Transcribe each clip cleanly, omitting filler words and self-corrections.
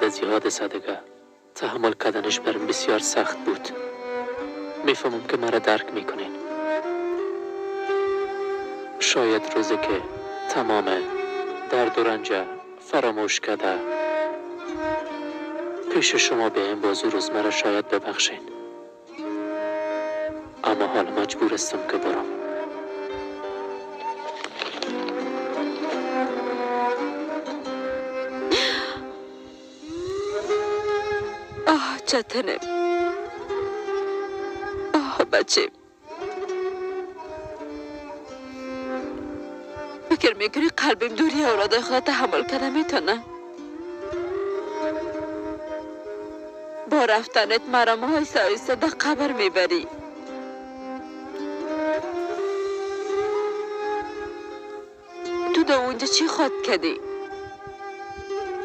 بعد از این حادثه دیگه تحمل کردنش برم بسیار سخت بود. میفهمم که مرا درک میکنین. شاید روزی که تمام درد و رنج فراموش کرده پیش شما بیایم، باز او روز مرا شاید ببخشین. اما حال مجبور هستم که برم. آه چتنم، آه بچه، فکر میکنی قلبم دوری اولادای خدا تحمل کنه میتونه؟ با رفتنت مرا آهسته آهسته در قبر میبری. تو در اونجا چی خواد کردی؟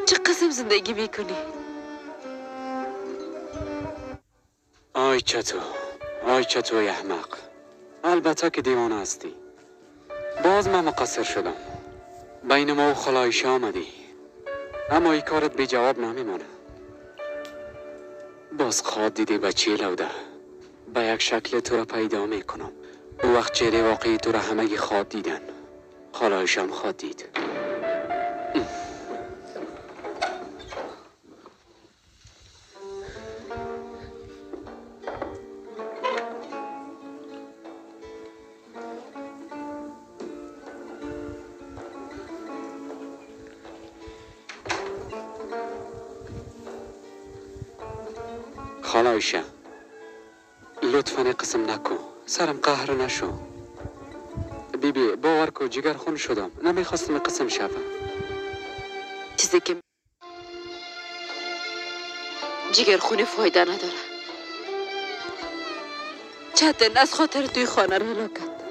چه قسم زندگی میکنی؟ آی چتو، آی چتو احمق، البته که دیوانه هستی. باز من مقصر شدم. بین ما و خاله عایشه آمدی، اما این کارت بی جواب نمیمانه. باز خواب دیدی بچه لوده، به یک شکل تو را پیدا میکنم. او وقت چهره واقعی تو را همگی خواب دیدن، خاله عایشه هم خواب دید. خاله عایشه لطفا قسم نکن، سرم قهر نشو. بی بی باور کو جگر خون شدم، نمیخواستم قسم شوم. چیزی که جگر خون فایده نداره. چتن از خاطر توی خانه رو هلاک کرد.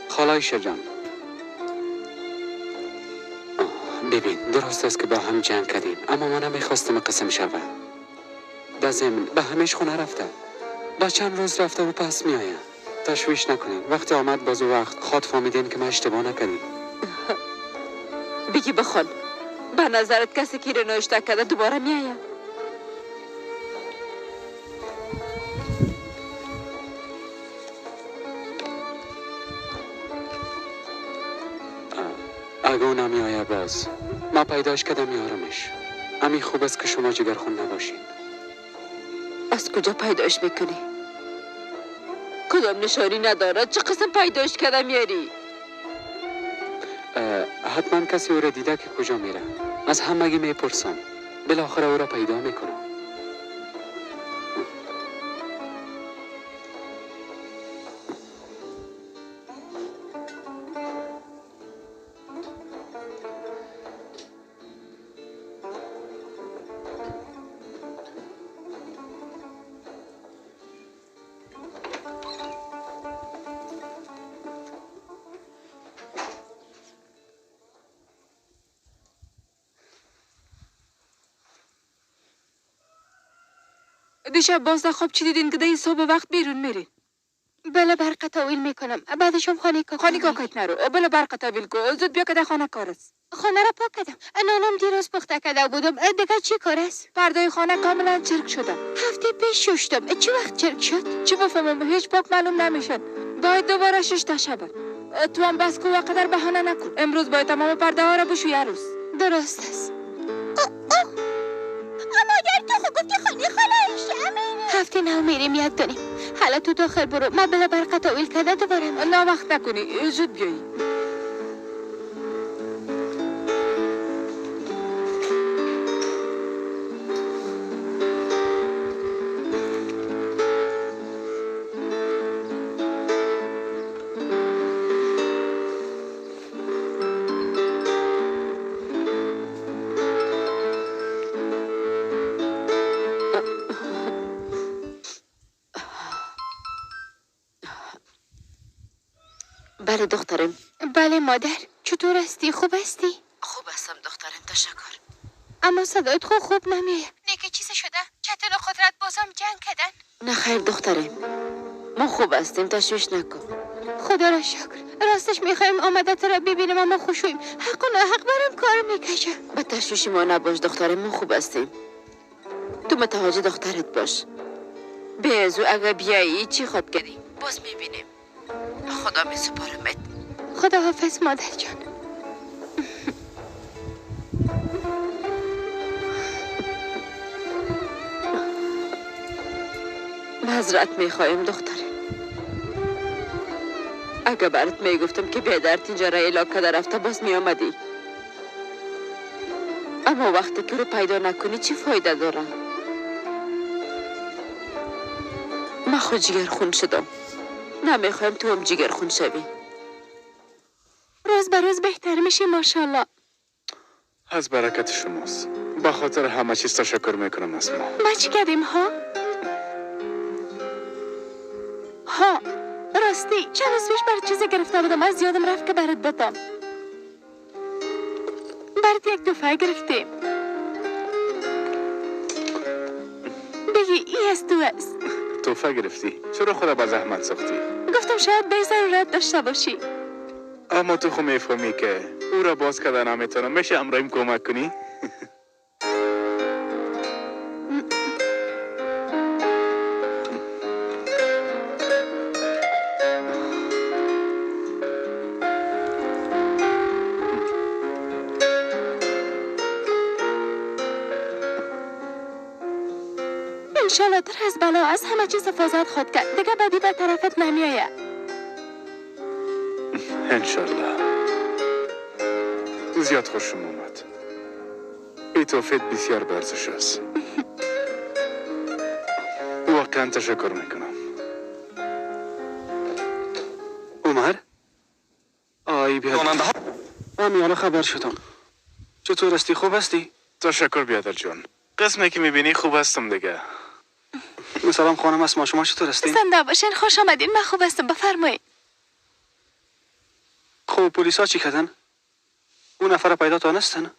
خاله عایشه جان ببین، درست است که با هم جنگ کردیم، اما من نمیخواستم قسم شوم. در ضمن به همیش خونه رفته، با چند روز رفته و پس میآید. تشویش نکنین، وقتی آمد باز وقت خواد فهمیدین که من اشتباه نکردیم. بگی بخوان، به نظرت کسی که رو نوشته کرده دوباره میآید؟ اگه او نمیآید باز ما پیداش کردم میارمش. همین خوب است که شما جگرخون نباشین. از کجا پیداش میکنی؟ کدام نشانی نداره؟ چه قسم پیداش کرده میاری؟ حتما کسی او را دیده که کجا میره. از همگی میپرسم، بالاخره او را پیدا میکنم. دیشب باز در خواب چی دیدین که در این صبح وقت بیرون میرین؟ بله برق تاویل میکنم، بعدشم خانه کاکا. خانه کاکایت نرو، بله برق تاویل کو، زود بیا که در خانه کار است. خانه را پاک کردم، نانم دیروز پخته کرده بودم، دیگه چی کار است؟ پرده خانه کاملا چرک شده. هفته پیش ششتم، چه وقت چرک شد؟ چی بفهمم، هیچ پاک معلوم نمیشد، باید دوباره ششته شود. تو هم بس کو و قدر بهانه نکن، امروز باید تمام پرده ها را بشوی عروس. درست است. مادر تو خود گفتی خانه خاله عایشه میریم. هفته نو میریم یک دانیم. حالا تو داخل برو، من بلا برق تاویل کرده دوباره میرم. نه وقت نکنی، زود بیایی. بله دخترم. بله مادر، چطور هستی؟ خوب هستی؟ خوب هستم دخترم، تشکر. اما صدایت خوب نمیه. نیکه چیز شده؟ چتن و قدرت بازم جنگ کردن؟ نه خیر دخترم، ما خوب هستیم، تشویش نکن. خدا را شکر. راستش میخوایم آمده تو را ببینم اما خوشویم. حق و ناحق برم کار میکشه. به تشویش ما نباش دختر، ما خوب هستیم. تو متوجه دخترت باش. به از او اگه بیایی چی خواد کردی باز میبینیم. به خدا میسپارمت. خدا حافظ مادر جان. معذرت میخوایم دختره. اگه برات میگفتم که بیادرت اینجا را اعلام کرده رفته باز میآمدی. اما وقتی که رو پیدا نکنی چی فایده داره؟ من خود جگر خون شدم. نمیخوایم تو هم جگر خون شوی. روز به روز بهتر میشی ماشاءالله. از برکت شماست. به خاطر همه چیز تشکر میکنم از ما. ما چی کردیم ها؟ ها راستی چند روز پیش برات چیزی گرفته بودم، از یادم رفت که برات بدم. برات یک دفعه گرفتیم. بگی ای از تو است. توفه گرفتی؟ چرا خدا به زحمت ساختی؟ گفتم شاید به ضرورت داشته باشی. اما تو خو میفهمی که او را باز کردن نمیتونم. میشه امرایم کمک کنی؟ انشالله تر از بلا از همه چیز حفاظت خود کرد. دیگه بدی به طرفت نمیایه. انشالله. زیاد خوشم اومد. ای توفیق بسیار برزش است. واقعا تشکر میکنم. عمر؟ آی بیادر. من خبر شدم. چطور هستی؟ خوب هستی؟ تشکر بیادر جان. قسمی که میبینی خوب هستم دیگه. سلام خانم اسما، شما چطور هستین؟ زنده باشین، خوش آمدین. من خوب هستم، بفرمایید. خب پلیسا چی کردن؟ اون نفر پیدا تانستن؟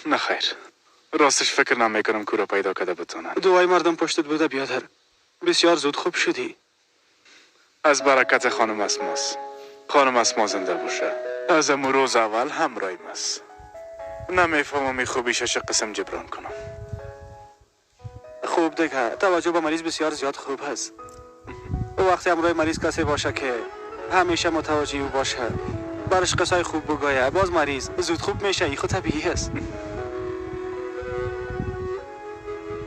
نه خیر، راستش فکر نمیکنم که را پیدا کرده بتونن. دعای مردم پشتت بوده بیادر. بسیار زود خوب شدی. از برکت خانم اسماست. خانم اسما زنده باشه. از امو روز اول همراهیم است. نمیفهمم این خوبیش چه قسم جبران کنم. خوب دیگه، توجه به مریض بسیار زیاد خوب هست. وقتی همراه مریض کسی باشه که همیشه متوجه او باشه، برش قصای خوب بگویه، باز مریض زود خوب میشه. این خود طبیعی هست.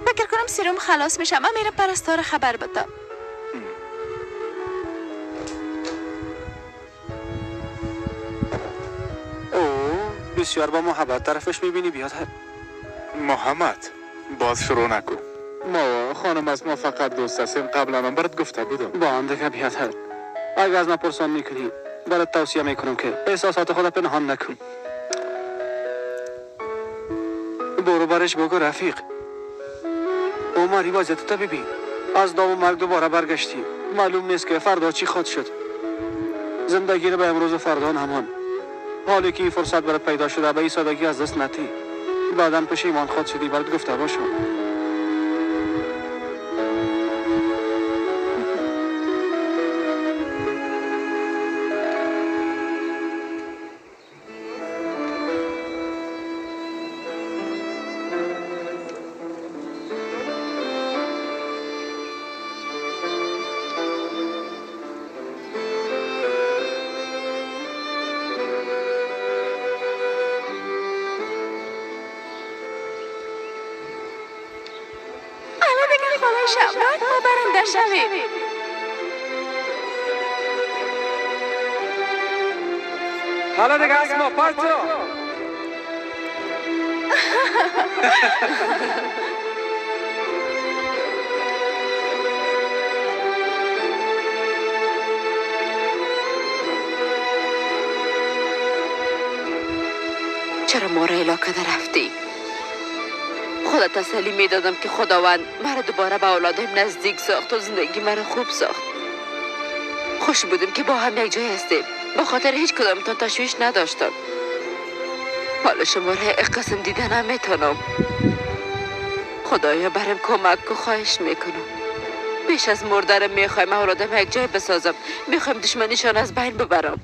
فکر کنم سیروم خلاص میشه. من میرم پرستار خبر بدم. او بسیار با محبت طرفش میبینی بیاد. محمد باز شروع نکن. ما خانم از ما فقط دوست هستیم. قبلا من برات گفته بودم. با هم دیگه بیاد. اگه از من پرسان میکنی برات توصیه میکنم که احساسات خود پنهان نکن. برو برش بگو رفیق. عمری وضعیت تو ببین. از دام و مرگ دوباره برگشتی. معلوم نیست که فردا چی خود شد. زندگی رو به امروز و فردا همان. حالی که این فرصت برات پیدا شده به این سادگی از دست نتی. بعداً پشیمان خود شدی. برات گفته باشم. باید ما برنده شویم. حالا دیگه اسما پارتو. چرا ما را اعلا کرده رفتی؟ خدا تسلی میدادم که خداوند مرا دوباره به اولادم نزدیک ساخت و زندگی مرا خوب ساخت. خوش بودیم که با هم یک جای هستیم. به خاطر هیچ کدامتان تشویش نداشتم. حالا شما را قسم دیده نمیتونم. خدایا برم کمک کو، خواهش میکنم. بیش از مردرم میخوایم اولادم یک جای بسازم. میخوایم دشمنیشان از بین ببرم.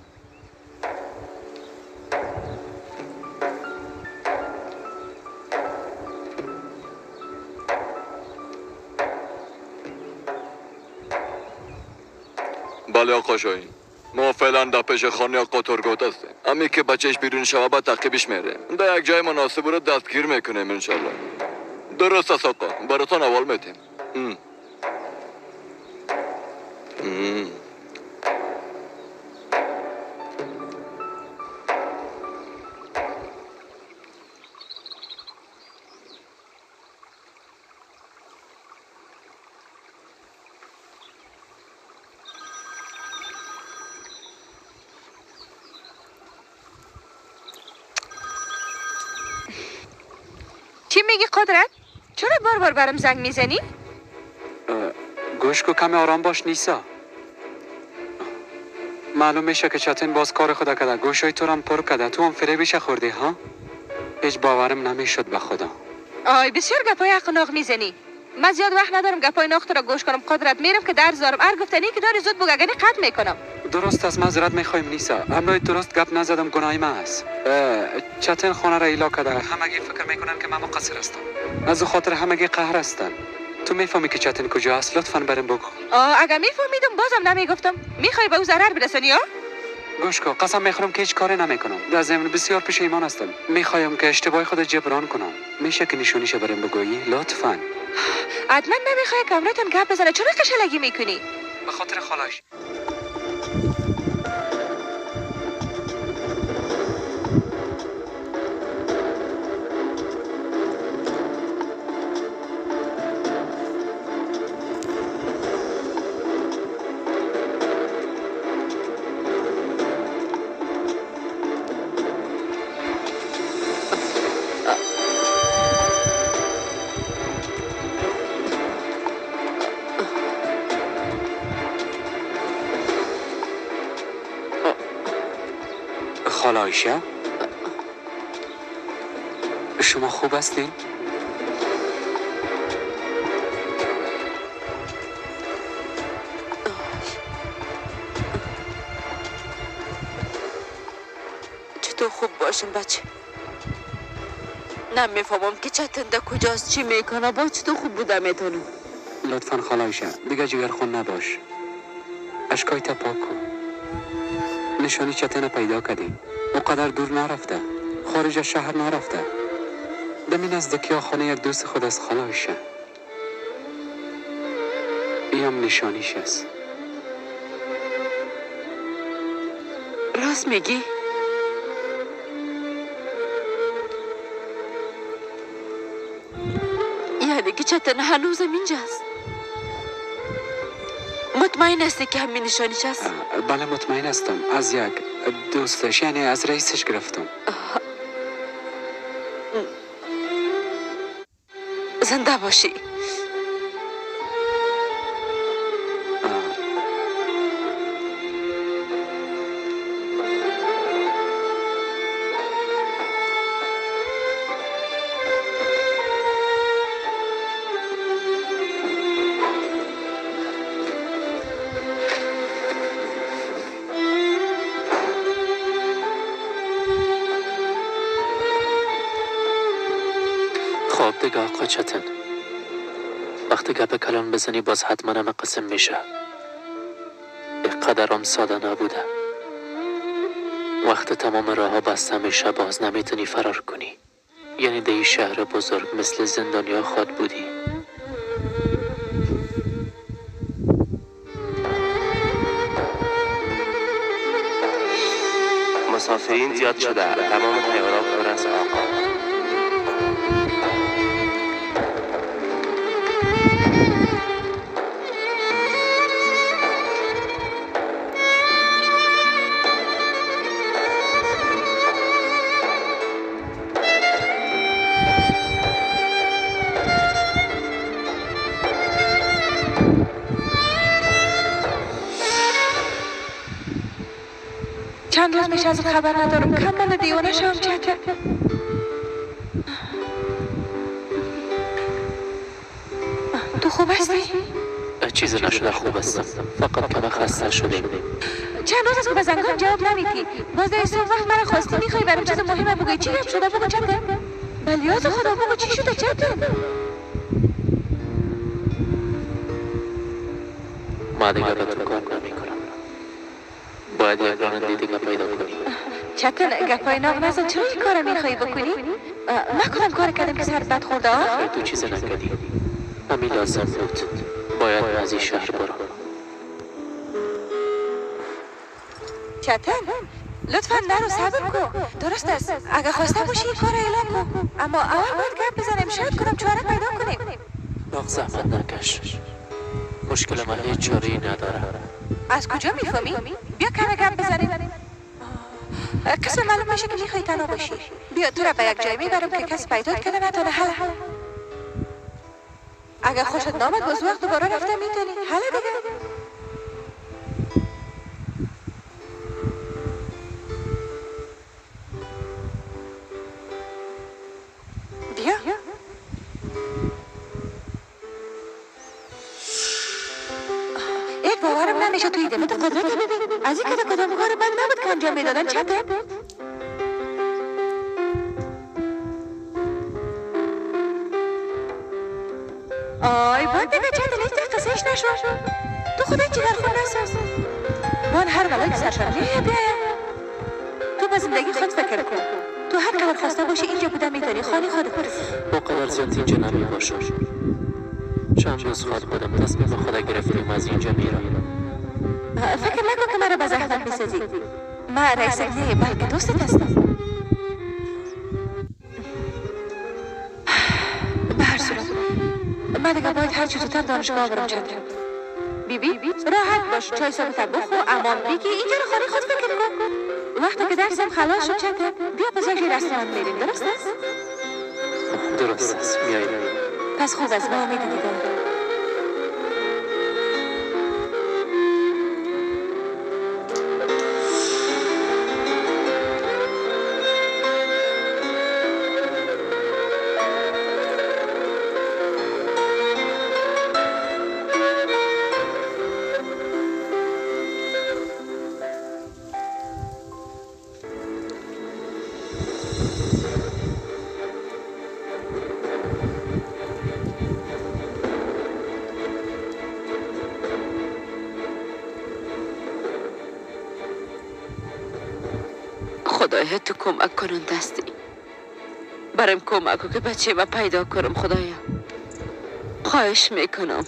بله آقا شاهین، ما فعلا در پیش خانه آقا ترگوت هستیم. امی که بچهش بیرون شوه با تعقیبش میریم. در یک جای مناسب رو دستگیر میکنیم انشالله. درست است آقا، براتون اول میتیم. چی میگی قدرت؟ چرا بار بار برم زنگ میزنی؟ گوش کو، کمی آرام باش نیسا. معلوم میشه که چتین باز کار خدا کرده، گوشای تو هم پر کرده، تو هم فریبش خوردی ها؟ هیچ باورم نمیشد به خدا. آی بسیار گپای حق میزنی. من زیاد وقت ندارم گپای ناق تو را گوش کنم قدرت. میرم که درس دارم. هر گفتنی که داری زود بگو، اگه قطع میکنم. درست است، معذرت میخوایم نیسا. همراه درست گپ نزدم، گناه من است. چتن خانه را ایلا کرده، همگی فکر میکنن که من مقصر هستم. از او خاطر همگی قهر هستن. تو میفهمی که چتن کجا است؟ لطفاً برم بگو. اگه میفهمیدم بازم نمیگفتم. میخوای به او ضرر برسانی ها؟ گوش کن، قسم میخورم که هیچ کاری نمیکنم. در ضمن بسیار پشیمان هستم. میخوایم که اشتباه خود جبران کنم. میشه که نشونیش برم بگویی لطفاً؟ حتما نمیخوای که امرتون گپ بزنه. چرا قشلگی میکنی؟ به خاطر خالش. خاله عایشه، شما خوب هستین؟ چطور خوب باشم بچه؟ نمیفهمم که چتن ده کجاست، چی میکنه، با چطور خوب بوده میتونم. لطفا خاله عایشه دیگه جگرخون نباش. اشکای تا پاک کن. نشانی چتن پیدا کردیم. او قدر دور نرفته، خارج از شهر نرفته. دمی نزدیکی خانه یک دوست خود از خاله عایشه. ای هم نشانیش است. راست میگی؟ یعنی که چتن هنوزم اینجاست؟ مطمئن هستی که همین نشانیش است؟ بله مطمئن هستم. از یک دوستش، یعنی از رئیسش گرفتم. زنده باشی. خب دیگه آقا چتن، وقتی گپ کلان بزنی باز حتما همه قسم میشه. قدرم ساده نبوده. وقت تمام راه ها بسته میشه باز نمیتونی فرار کنی. یعنی در این شهر بزرگ مثل زندانیا خواد بودی. مسافرین زیاد شده، تمام طیارا پر از آقا. چند روز میشه از خبر ندارم. کم من دیوانه شم چته. تو خوب هستی؟ چیزی نشده، خوب هستم. فقط کم خسته شدیم. چند روز است که به زنگام جواب نمیدی. باز در صبح وقت مرا خواستی، میخوای برام چیز مهمه بگویی. چی گپ شده بگو چته؟ بلیاز خدا بگو چی شده چته؟ ما دیگه به تو کار نمیکنم. باید یک راننده دیگه پیدا کنی. چتن گپای ناغ نزن. چرا این کار میخوایی بکنی؟ من کدام کار کردم که سرت بد خورده؟ خیر تو چیز نکردی. همین لازم بود. باید از این شهر برم. چتن لطفا نرو، صبر کن. درست است، اگه خواسته باشی این کار اعلام کن، اما اول باید گپ بزنیم، شاید کدام چاره پیدا کنیم. ناغ زحمت نکش، مشکل من هیچ چاره‌ای نداره. از کجا میفهمی؟ بیا کم گپ بزنیم. قسم معلوم میشه که میخوای تنها باشی. بیا تو را به یک جای میبرم که کسی پیدا کنه نتونه. حل اگه خوشت نامد باز وقت دوباره رفته میتونی. حل دیگه. بیا. یک باورم نمیشه توی دمت قدرت ببین. از این که کدام کار بد نبود که انجام میدادن. چته آی باید دیگه چند هیچ قصهش نشو. تو خودت جگر خون نساز. من هر بلایی که سرشان میایه بیایم. تو به زندگی خود فکر کن. تو هر قدر خواسته باشی اینجا بوده میتونی. خانه خودت. با قدر زیاد اینجا نمی باشم. چند روز خود بودم تصمیم خود گرفتیم از اینجا میرم. فکر نکن که مرا به زحمت میسازی. من رئیست نه بلکه دوستت هستم. به هر صورت من دیگه باید هر چه زودتر دانشگاه برم. چتر بی بی راحت باش، چای صبح بخور، امان بگی اینجا رو خانه خود فکر کن. وقتی که درسم خلاص شد چتر بیا پس یک رستوران میریم. درست است؟ درست است، میاییم. پس خوب است، با امید دیدار. خدایا تو کمک کنن دستی برام، کمک کن که بچه ما پیدا کنم. خدایا خواهش میکنم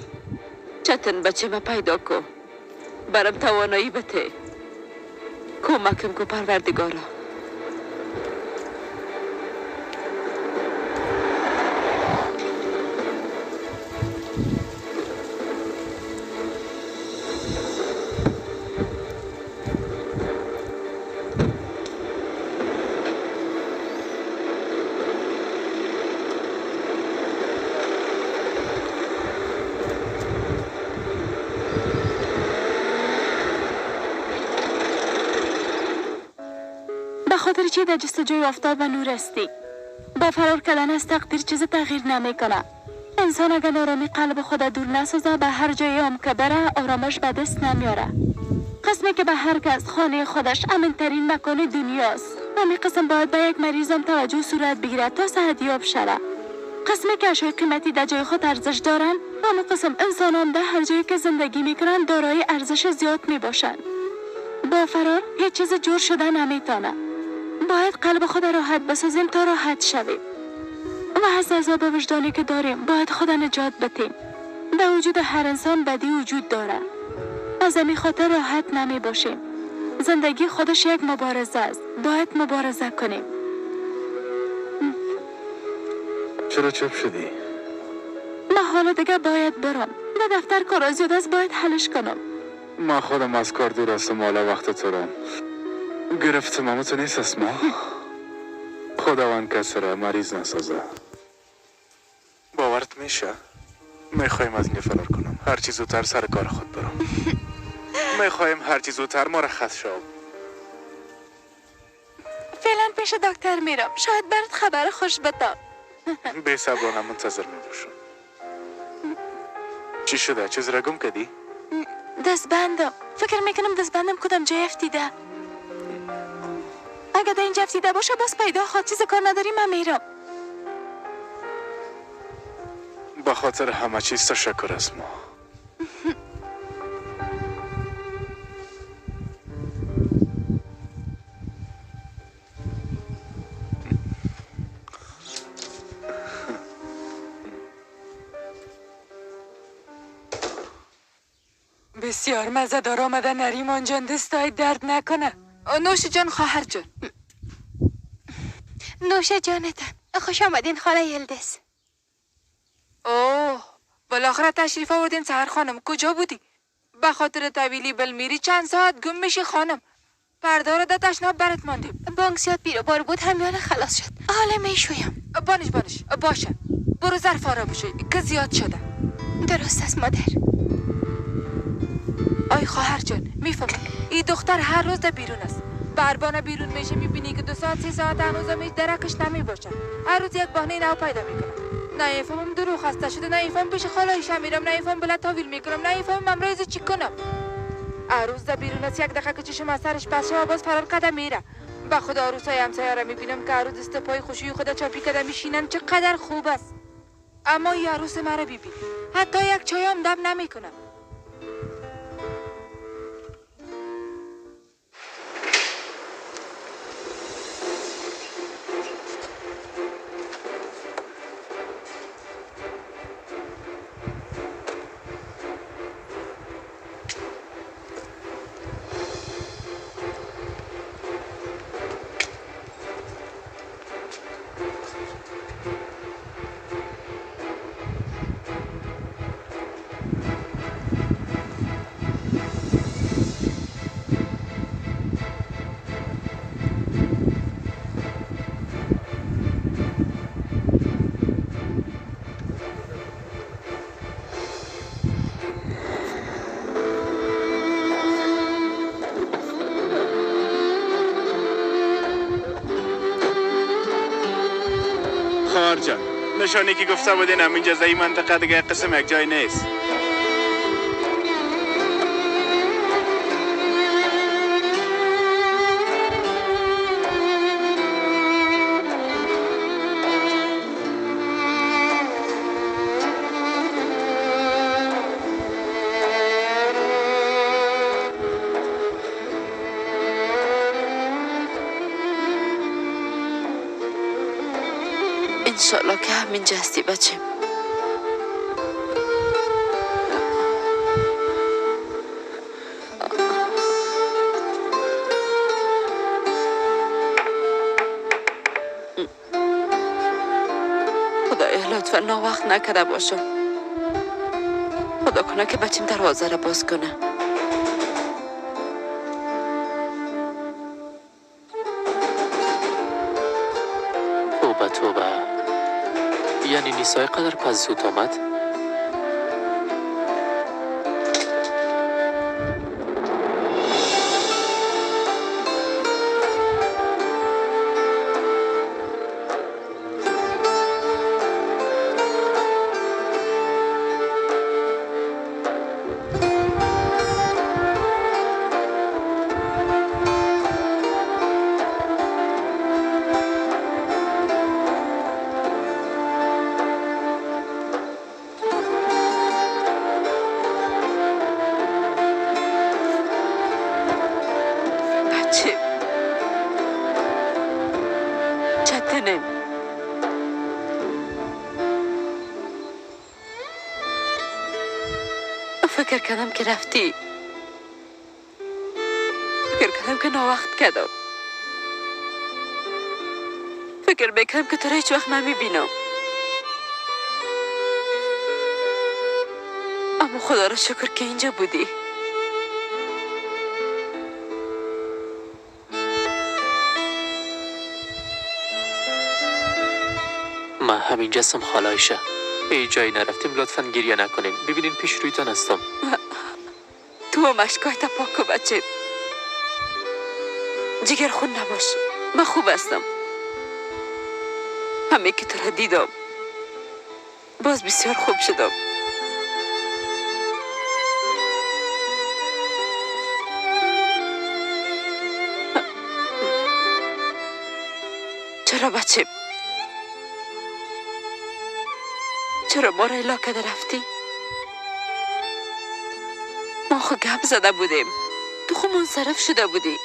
چتن بچه ما پیدا کن، برام توانایی بده، کمکم کن پروردگارا. خاطر چی در جستجوی آفتاب و نور هستی؟ با فرار کردن از تقدیر چیز تغییر نمیکنه. انسان اگر آرامی قلب خود دور نسازه به هر جایی هم که بره آرامش به دست نمیاره. قسمی که به هر کس خانه خودش امن ترین مکان دنیاست، همین قسم باید به یک مریض هم توجه صورت بگیره تا صحت یاب شوه. قسمی که اشیای قیمتی در جای خود ارزش دارن، همین قسم انسان هم در هر جایی که زندگی میکنن دارای ارزش زیاد میباشن. با فرار هیچ چیز جور شده نمیتونه. باید قلب خود راحت بسازیم تا راحت شویم و از عذاب وجدانی که داریم باید خود نجات بدیم. در وجود هر انسان بدی وجود داره، از همین خاطر راحت نمی باشیم. زندگی خودش یک مبارزه است، باید مبارزه کنیم. چرا چپ شدی؟ من حالا دیگه باید برم. در دفتر کار زیاد است، باید حلش کنم. من خودم از کار دور هستم، حالا وقت تو رو گرفتم. اما تو نیست اسما. خداوند کسی را مریض نسازه. باورت میشه؟ میخوایم از اینجا فرار کنم، هر چیز زودتر سر کار خود برم. میخوایم هر چیز زودتر مرخص شوم. فعلا پیش دکتر میرم، شاید برات خبر خوش بدم. بی صبرانه منتظر میباشم. چی شده؟ چیز را گم کردی؟ دستبندم، فکر میکنم دستبندم کدام جای افتیده. اگه در اینجا افتیده باشه باز پیدا خواهد. چیز کار نداری، من میرم. به خاطر همه چیز تشکر از ما. بسیار مزه دار آمده نریمان جان، دستای درد نکنه. نوش جان خواهر جان. نوش جانتان، خوش آمدین خاله یلدز. اوه بالاخره تشریف آوردین سحر خانم. کجا بودی؟ به خاطر طویلی بلمیری چند ساعت گم میشی خانم. پرده را در تشناب برات ماندیم. بانک زیاد بیرو بار بود، همیانه خلاص شد. حالا میشویم. بانش بانش باشه، برو ظرفا را بشوی که زیاد شده. درست است مادر. آی خواهر جان میفهمم این دختر هر روز در بیرون است. بربانه بیرون میشه، میبینی که 2 ساعت 3 ساعت هنوز هم هیچ درکش نمیباشه. هر روز یک بهانه نو پیدا میکنه. نه افهمم دروغ خسته شده، نه افهم پیش خالایش میرم، نه افهم بلد تاویل میکنم، نه افهم امروز چی کنم. هر روز در بیرون است، یک دقیقه که چشم از سرش پس شوه باز فرار کده میره. به خدا عروسای همسایه را میبینم که هر روز دست پای خوشوی خدا چاپی کده میشینن، چقدر خوب است. اما این عروس مرا ببین، حتی یک چای هم دم نمیکنه. جان نشانی که گفته بودین همینجا زی منطقه دیگه قسم یک جای نیست. انشالله که همینجا هستی بچه. خدایا لطفا ناوقت نکرده باشم. خدا کنه که بچیم دروازه را باز کنه. توبه توبه، یعنی نیسای قدر پس زود آمد؟ فکر کردم که رفتی، فکر کردم که ناوقت کردم، فکر میکردم که تو را هیچ وقت نمیبینم. اما خدا را شکر که اینجا بودی. من همینجا هستم خاله عایشه. ای جایی نرفتیم، لطفا گریه نکنین. ببینین پیش رویتان هستم. تو هم اشکایت پاک کن بچه. جگر خون نباش، من خوب هستم. همه که تو را دیدم باز بسیار خوب شدم. چرا بچه؟ چرا ما را الا کرده رفتی؟ ما خو گپ زده بودیم، تو خو منصرف شده بودی.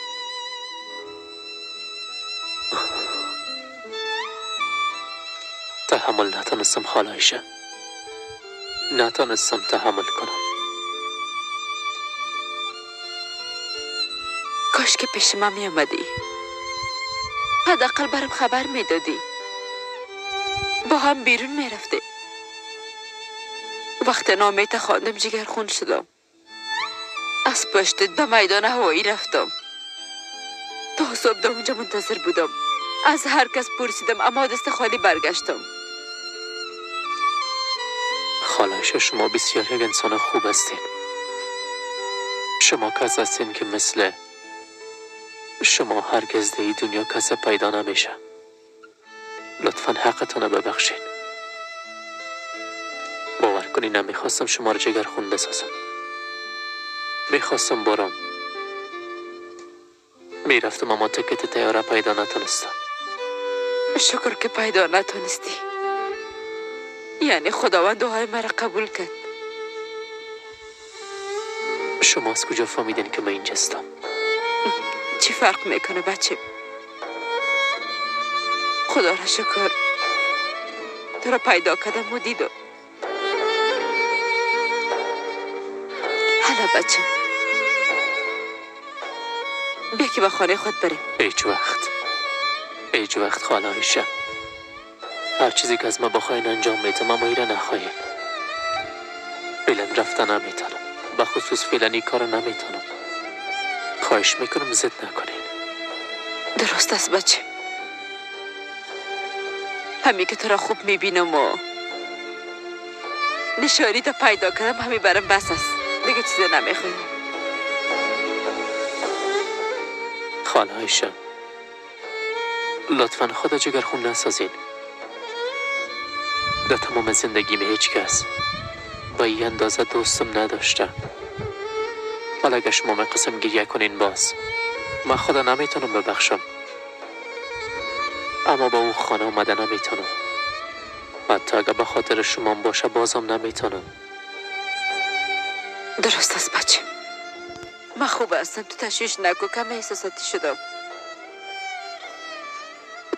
تحمل نتانستم خاله عایشه، نتانستم تحمل کنم. کاش که پیش من می آمدی، حداقل برام خبر میدادی، با هم بیرون میرفتیم. وقت نامه تا خواندم جگر خون شدم. از پشتت به میدان هوایی رفتم. تا صبح در اونجا منتظر بودم. از هر کس پرسیدم اما دست خالی برگشتم. خاله شما بسیار یک انسان خوب هستین. شما کس هستین که مثل شما هرگز در دنیا کس پیدا نمیشه. لطفا حقتون رو ببخشین. باور کنی نمیخواستم شما رو جگر خون بسازم. میخواستم برم، میرفتم اما تکت تیاره پیدا نتونستم. شکر که پیدا نتونستی، یعنی خداوند دعای مرا قبول کرد. شما از کجا فهمیدین که من اینجاستم؟ چی فرق میکنه بچه؟ خدا را شکر تو را پیدا کردم و دیدم. حالا بچه بیا که به خانه خود بریم. هیچ وقت، هیچ وقت خاله عایشه. هر چیزی که از ما بخواین انجام میدم، اما ایره نخواهین. فعلا رفتن نمیتونم، به خصوص فعلا این کارو نمیتونم. خواهش میکنم ضد نکنین. درست است بچه، همین که تو را خوب میبینم و نشانی تا پیدا کردم همین برام بس است، دیگه چیز نمیخوایم. خاله عایشه لطفا خدا جگر خون نسازین. در تمام زندگیم هیچ کس با این اندازه دوستم نداشته. حالا اگه شما من قسم گریه کنین باز من خدا نمیتونم ببخشم، اما با اون خانه اومده نمیتونم. حتی اگه به خاطر شما باشه بازم نمیتونم. درست است بچه، من خوب هستم، تو تشویش نکن، کم احساساتی شدم.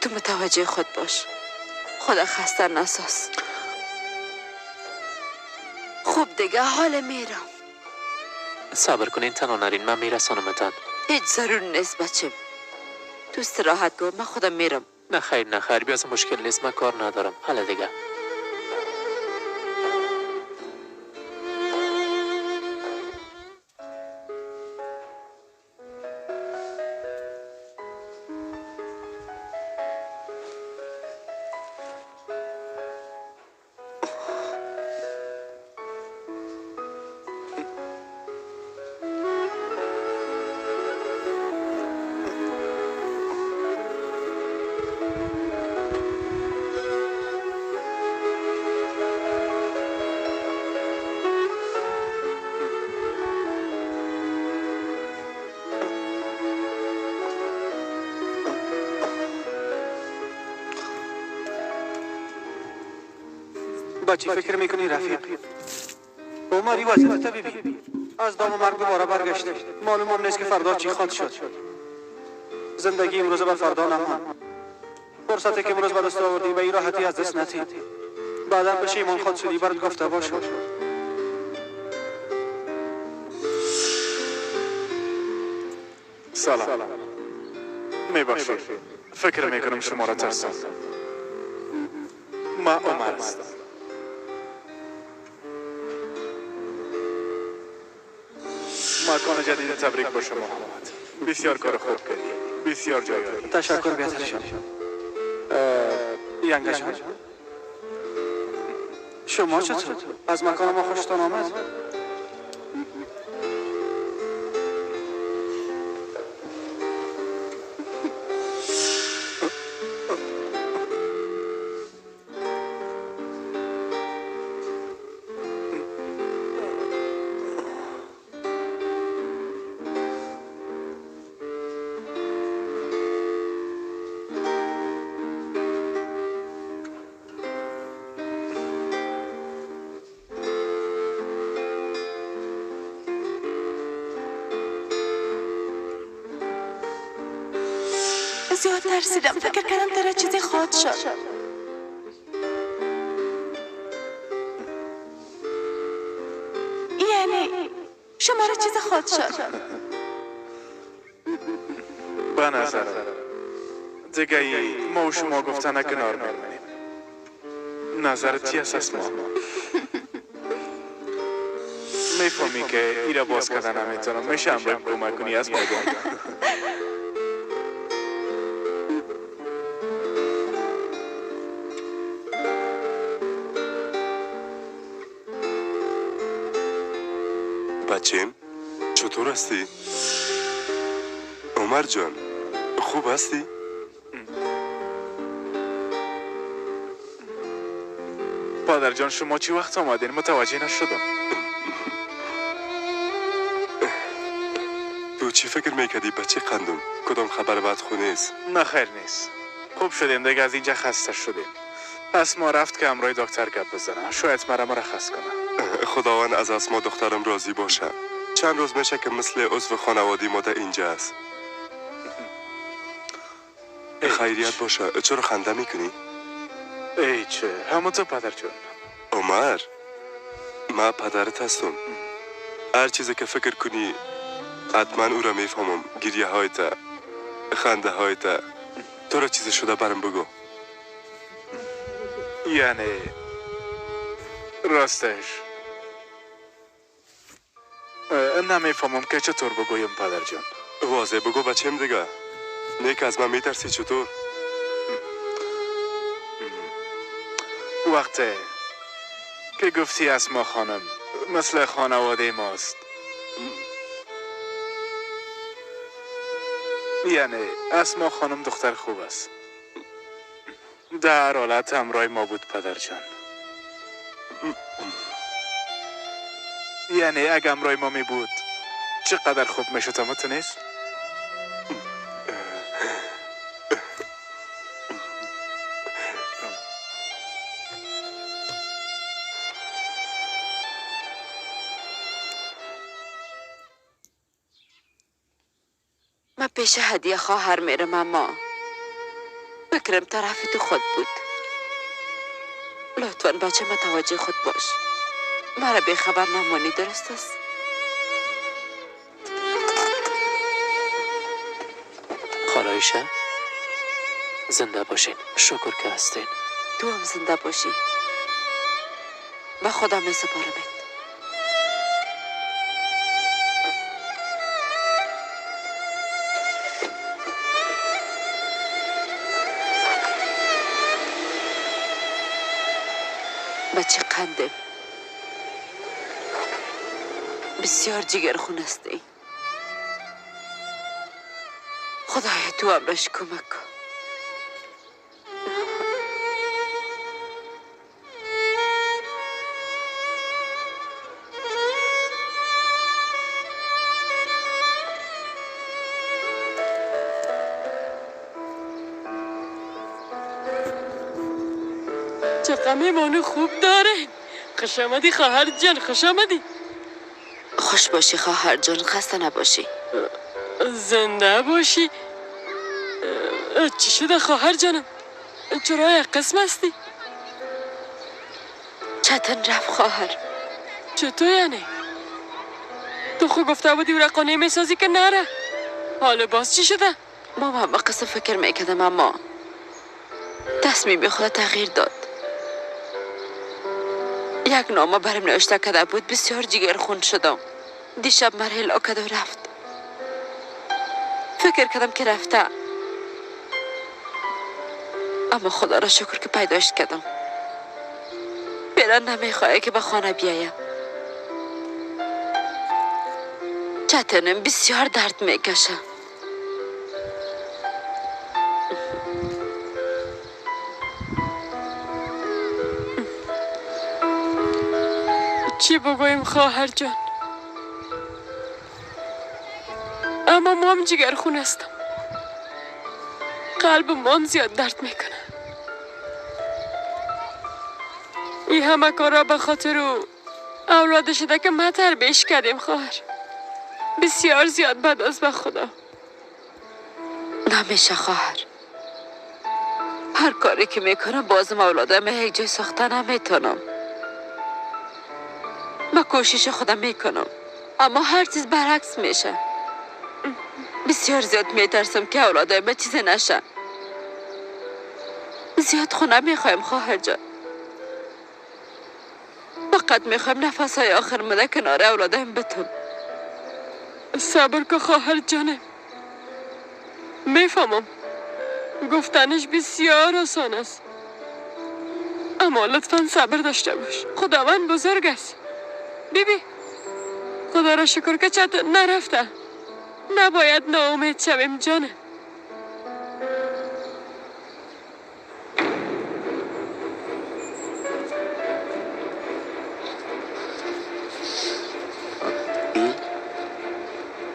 تو متوجه خود باش، خدا خسته نساز. خوب دیگه حال میرم. صبر کنین تنها نرین، من میرسانمتان. هیچ ضرور نیست بچه، تو استراحت کن، من خودم میرم. نه خیر نه خیر، بیاز مشکل نیست، من کار ندارم. حالا دیگه با چی فکر میکنی رفیق؟ عمری وضعیت ببین، از دام مرگ دوباره برگشت. معلوم هم نیست که فردا چی خواهد شد. زندگی امروز به فردا نمان. فرصتی که امروز به دست آوردی به این راحتی از دست ندی. بعدا پشیمان خواهد شدی، برات گفته باشم. سلام. میبخشید، فکر میکنم شما را ترساندم. ما عمر هستم. مکان جدید تبریک با شما آمد. بسیار کار خوب کردی، بسیار جای عالی. تشکر بیادر جان. ینگه جان، شما چطور؟ از مکان ما خوشتان آمد؟ زیاد ترسیدم، فکر کردم داره چیزی خواهد شد. یعنی شما را چیزی خواهد شد. به نظرم دیگه ما و شما گفتن کنار میمونیم. نظرت چی است اسما؟ میفهمی که ایرا باز کردن نمیتونم. میشه هم کمک کنی اسما جان؟ بچیم چطور هستی؟ عمر جان خوب هستی؟ پادر جان شما چی وقت آمدین؟ متوجه نشدم. تو چی فکر میکردی بچه قندم؟ کدام خبر بد خو نیست؟ نه خیر نیست. خوب شدیم دیگه، از اینجا خسته شدیم. پس ما رفت که همراه دکتر گپ بزنه، شاید مرا مرخص کنه. خداوند از اسما دخترم راضی باشه. چند روز میشه که مثل عضو خانوادی ما در اینجا است. خیریت باشه. چرا خنده میکنی؟ ای چه همون تو پدر جان. عمر من پدرت هستم. هر چیزی که فکر کنی حتما او را میفهمم. گریه هایت، خنده هایت، تو را چیزی شده برم بگو. یعنی راستش نمیفهمم که چطور بگویم پدر جان. واضح بگو بچم دیگه. نیک از من میترسی چطور؟ وقتی که گفتی اسما خانم مثل خانواده ماست، یعنی اسما خانم دختر خوب است. در حالت همراه ما بود پدر جان. یعنی اگه همراه ما می بود چقدر خوب می شد. اما تو نیست؟ من پیش هدیه خواهر میرم، اما فکرم طرف تو خود بود. لطفاً بچه متوجه خود باش، مرا بیخبر نمانی، درست است؟ خاله عایشه زنده باشین، شکر که هستین. تو هم زنده باشی. به خدا می سپارمت. بچه قندم بسیار جگرخون هستی. خدایا تو امرش کمک کن. چقدر میمانو خوب داره. خوش آمدی خواهر جان، خوش آمدی. خوش باشی خواهر جان، خسته نباشی. زنده باشی. چی شده خواهر جانم؟ چرا یک قسم هستی؟ چتن رفت خواهر. چطور یعنی؟ تو خو گفته بودی او را قانع میسازی که نره. حالا باز چی شده؟ ما همه قسم فکر میکردم، اما تصمیم خود تغییر داد. یک نامه برم نوشته کرده بود، بسیار جگر خون شدم. دیشب مرا هلا کرد و رفت. فکر کردم که رفته، اما خدا را شکر که پیداش کردم. فعلا نمیخواه که به خانه بیایم. چتنم بسیار درد میکشه. چی بگویم خواهر جان؟ اما ما هم جگرخون هستم. قلب ما زیاد درد میکنه. این همه کارا به خاطر او اولاد شده که ما تربیش کردیم خواهر. بسیار زیاد بد است به خدا. نمیشه خواهر، هر کاری که میکنم بازم اولادم یک جای ساخته نمیتونم. من کوشش خودم میکنم، اما هر چیز برعکس میشه. بسیار زیاد میترسم که اولادای ما چیزی نشه. زیاد خونه میخوایم خواهر جان. فقط میخوایم نفس های آخر مده کنار اولادایم بتم. صبر که خواهر جانم. میفهمم گفتنش بسیار آسان است، اما لطفا صبر داشته باش. خداوند بزرگ است. بیبی خدا را شکر که چت نرفته. نباید ناامید شویم جانم.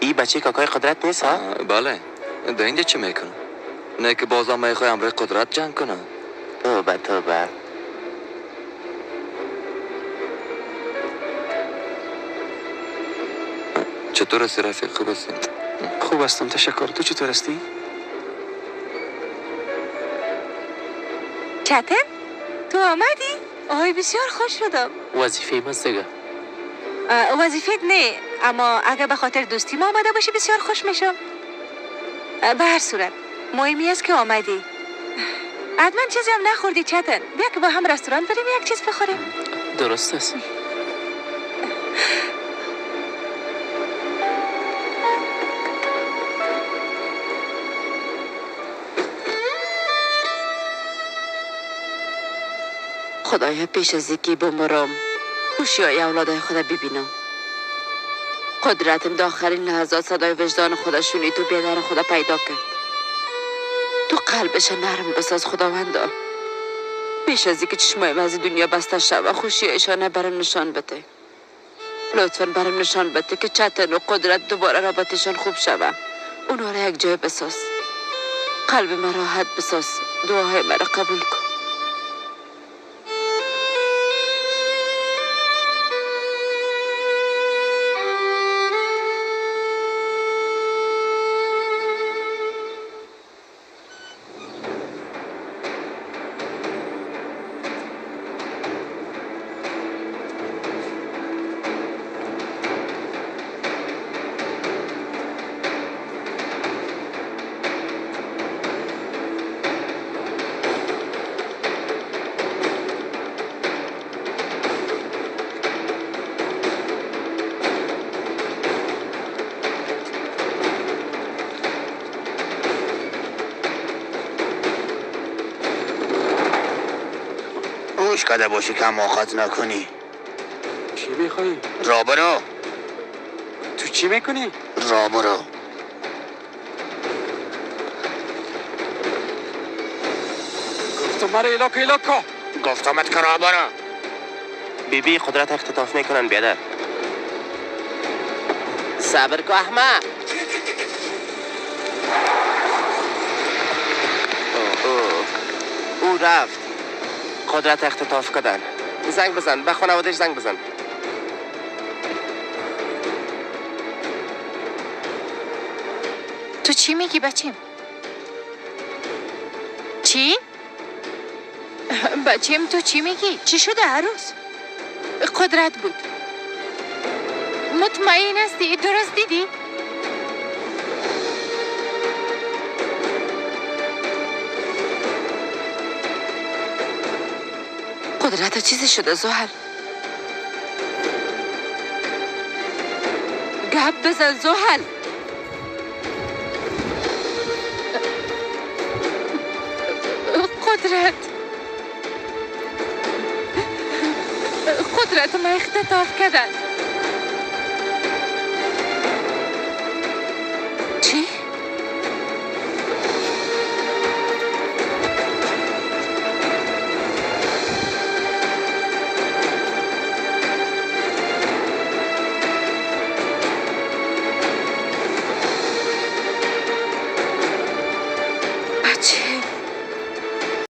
ای بچه کاکای قدرت نیست ها؟ بله. در اینجا چه میکنم؟ نه که بازم میخوای امرای قدرت جنگ کنم. توبه توبه. چطور هستی رفیق؟ خوب هستی؟ خوب هستم تشکر. تو چطور هستی؟ چتن تو آمدی؟ آی بسیار خوش شدم. وظیفه ماست دیگه. وظیفت نه، اما اگر به خاطر دوستی ما آمده باشی بسیار خوش میشم. به هر صورت مهمی است که آمدی. حتما چیزی هم نخوردی چتن. بیا که با هم رستوران بریم یک چیز بخوریم. درست است. خدایا پیش از اینکه بمیرم خوشیای اولادای خدا ببینم. قدرتم در آخرین لحظات صدای وجدان خدا شنید و بیدار خدا پیدا کرد. تو قلبش نرم بساز خداوندا. پیش از اینکه چشمایم از دنیا بسته شود خوشیایشان برم نشان بده. لطفا برم نشان بده که چتن و قدرت دوباره رابطشان خوب شود. اونا را یک جای بساز. قلب من راحت بساز. دعاهای مرا قبول کن. کده باشی که مؤاخذ نکنی. چی میخوایی؟ را برو. تو چی میکنی؟ را برو. گفتم مرا ایلا که ایلا که. گفتمت که را برو. بیبی قدرت اختطاف میکنن بیادر. صبر کو احمق. او رفت. قدرت اختطاف کردن. زنگ بزن به خانوادهش زنگ بزن. تو چی میگی بچیم؟ چی؟ بچیم تو چی میگی؟ چی شده عروس؟ قدرت بود. مطمئن هستی؟ درست دیدی؟ قدرت چیزی شده زحل. گپ بزن زحل. قدرت قدرت ما اختطاف کردن.